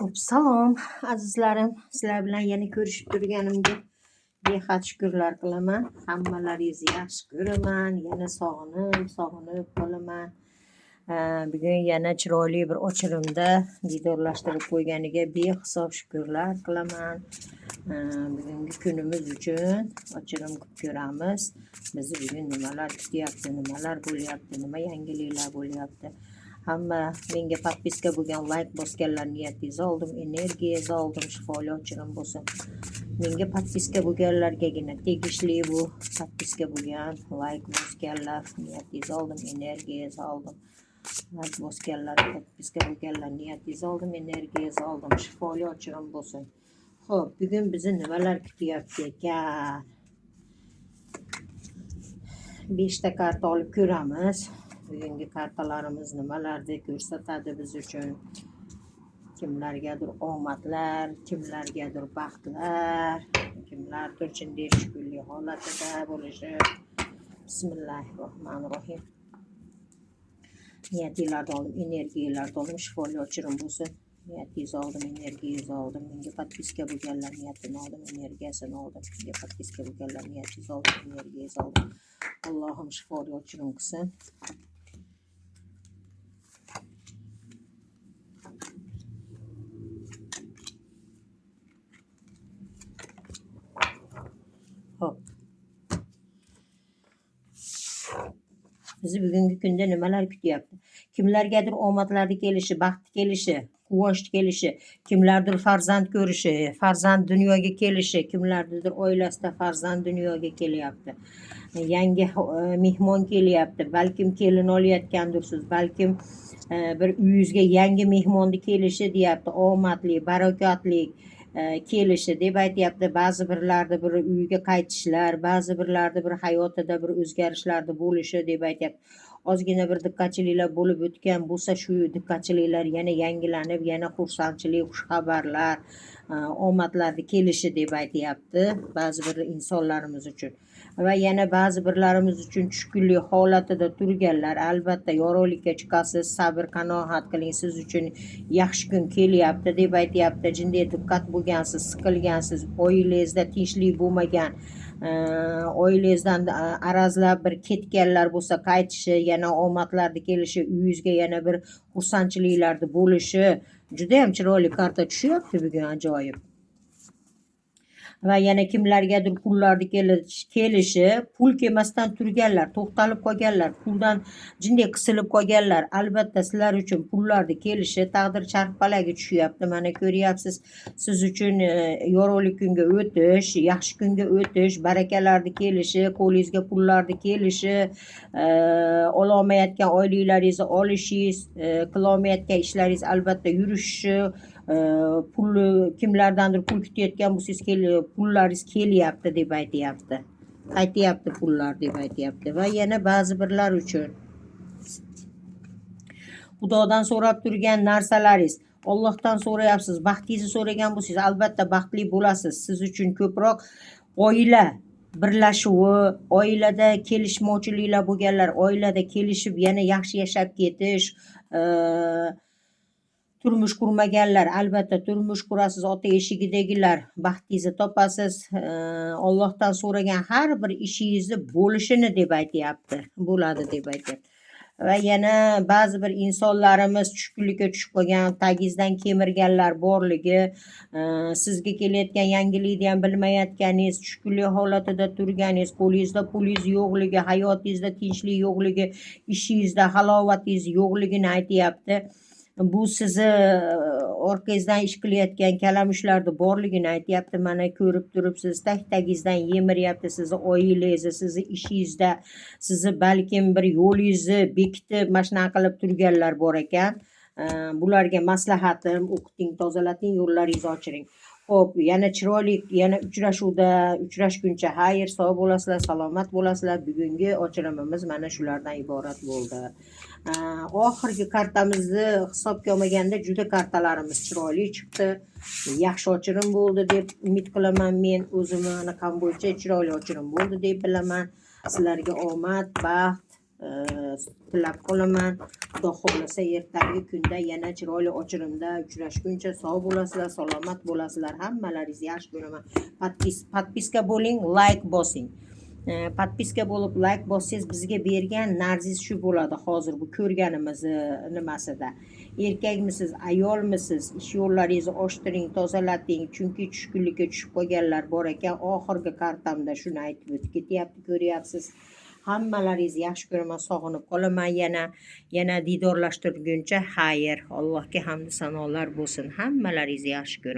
Xo'p, salom azizlarim. Sizlar bilan yana ko'rishib turganimga behad shukrlar qilaman. Hammalaringizni yaxshi ko'raman. Yana sog'inib, sog'inib qolaman. Bugun yana chiroyli bir ochirimda diydorlashtirib qo'yganiga behisob shukrlar qilaman. Bugungi kunimiz uchun ochirim qilib ko'ramiz. Bizni bugun nimalar kutyapti, nimalar bo'lyapti, nima yangiliklar bo'lyapti. Hamma menga podpiska bo'lgan, layk bosganlar niyatingizni oldim, energiyangizni oldim, shifoli ochirim bo'lsin. Menga podpiska bo'lganlargagina tegishli bu podpiska bo'lgan, layk bosganlar niyatingizni oldim, energiyangizni oldim. Layk bosganlar, podpiska bo'lganlar niyatingizni oldim, energiyangizni oldim, shifoli ochirim bo'lsin. Xo'p, bugun bizni nimalar kutyapti ekan? 5 ta karta olib ko'ramiz. Bugungi kartalarimiz nimalarni ko'rsatadi biz uchun? Kimlargadir omadlar, kimlargadir baxtlar, kimlardir jinday shukurlik holatida bo'lishi. Bismillahirrohmanirrohim. Niyatinglarni oldim, energiyalarni oldim, shifoli ochirim bo'lsin. Niyatingizni oldim, energiyangizni oldim. Menga podpiska bo'lganlar niyatini oldim, energiyasini oldim. Menga podpiska bo'lganlar niyatingizni oldim, energiyangizni oldim. Allohim shifoli ochirim qilsin. Xo'p. Bizni bugungi kunda nimalar kutyapti? Kimlargadir omadlarni kelishi, baxt kelishi, quvonch kelishi, kimlardir farzand ko'rishi, farzand dunyoga kelishi, kimlarnidir oilasida farzand dunyoga kelyapti. Yangi mehmon kelyapti, balkim kelin olayotgandirsiz, balkim bir uyingizga yangi mehmonni kelishi deyapti, omadli, barakotli kelishi deb aytyapti. Ba'zi birlarda bir uyga qaytishlar, ba'zi birlarda bir hayotida bir o'zgarishlarni bo'lishi deb aytyapti. Ozgina bir diqqatchiliklar bo'lib o'tgan bo'lsa, shu diqqatchiliklar yana yangilanib, yana xursandchilik, xushxabarlar, omadlarni kelishi deb aytyapti ba'zi bir insonlarimiz uchun. Va yana ba'zi birlarimiz uchun tushkunlik holatida turganlar, albatta yorug'likka chiqasiz, sabr qanoat qiling, siz uchun yaxshi kun kelyapti deb aytyapti. Jinday diqqat bo'lgansiz, siqilgansiz, oilangizda tinchlik bo'lmagan, oilangizdan arazlab bir ketganlar bo'lsa qaytishi, yana omadlarni kelishi, uyingizga yana bir xursandchiliklarni bo'lishi. Juda ham chiroyli karta tushyapti bugun, ajoyib. Va yana kimlargadir pullarni kelishi, pul kelmasdan turganlar, to'xtalib qolganlar, puldan jinday qisilib qolganlar, albatta sizlar uchun pullarni kelishi, taqdir charxpalagi tushyapti. Mana ko'ryapsiz, siz uchun yorug'lik kunga o'tish, yaxshi kunga o'tish, barakalarni kelishi, qo'lingizga pullarni kelishi, ololmayotgan oyliklaringizni olishingiz, qilolmayotgan ishlaringiz albatta yurishishi, pulni kimlardandir pul kutayotgan bo'lsangiz, pullaringiz kelyapti deb aytyapti. Qaytyapti pullar deb aytyapti. Va yana ba'zi birlar uchun Xudodan so'rab turgan narsalaringiz, Allohdan so'rayapsiz, baxtingizni so'ragan bo'lsangiz, albatta baxtli bo'lasiz. Siz uchun ko'proq oila birlashuvi, oilada kelishmovchiliklar bo'lganlar, oilada kelishib yana yaxshi yashab ketish, turmush qurmaganlar albatta turmush qurasiz, ota eshigidagilar baxtingizni topasiz. Allohdan so'ragan har bir ishingizni bo'lishini deb aytyapti, bo'ladi deb aytyapti. Va yana ba'zi bir insonlarimiz tushkunlikka tushib qolgan, tagingizdan kemirganlar borligi, sizga kelayotgan yangilikni ham bilmayotganingiz, tushkunlik holatida turganingiz, qo'lingizda pulingiz yo'qligi, hayotingizda tinchlik yo'qligi, ishingizda halovatingiz yo'qligini aytyapti. Bu sizni orqangizdan ish qilayotgan kalamushlarni borligini aytyapti. Mana ko'rib turibsiz, tag-tagingizdan yemiryapti sizni oilangizni, sizni ishingizda, sizni balkim bir yo'lingizni bekitib, mana shunaqa qilib turganlar bor ekan. Bularga maslahatim, o'qiting, tozalating, yo'llaringizni ochiring. Xo'p, yana chiroyli, yana uchrashuvda uchrashguncha xayr, sog' bo'lasizlar, salomat bo'lasizlar. Bugungi ochirimimiz mana shulardan iborat bo'ldi. Oxirgi kartamizni hisobga olmaganda juda kartalarimiz chiroyli chiqdi. Yaxshi ochirim bo'ldi deb umid qilaman men o'zimni anaqam bo'yicha chiroyli ochirim bo'ldi deb bilaman. Sizlarga omad, baxt, Tilab qolaman. Xudo xohlasa, ertangi kunda yana chiroyli ochirimda uchrashguncha sog' bo'lasizlar, salomat bo'lasizlar. Hammalaringizni yaxshi ko'raman. Подписка bo'ling, layk bosing. Подписка bo'lib, layk bossangiz, bizga bergan narzingiz shu bo'ladi hozir bu ko'rganimiz nimasida. Erkakmisiz, ayolmisiz, ish yo'llaringizni ochtiring, tozalating, chunki tushkunlikka tushib qolganlar bor ekan. Oxirgi kartamda shuni aytib o'tib ketyapti, ko'ryapsiz. Hammalaringizni yaxshi ko'raman, sog'inib qolaman yana. Yana diydorlashtirguncha xayr. Allohga hamd sanolar bo'lsin. Hammalaringizni yaxshi ko'raman.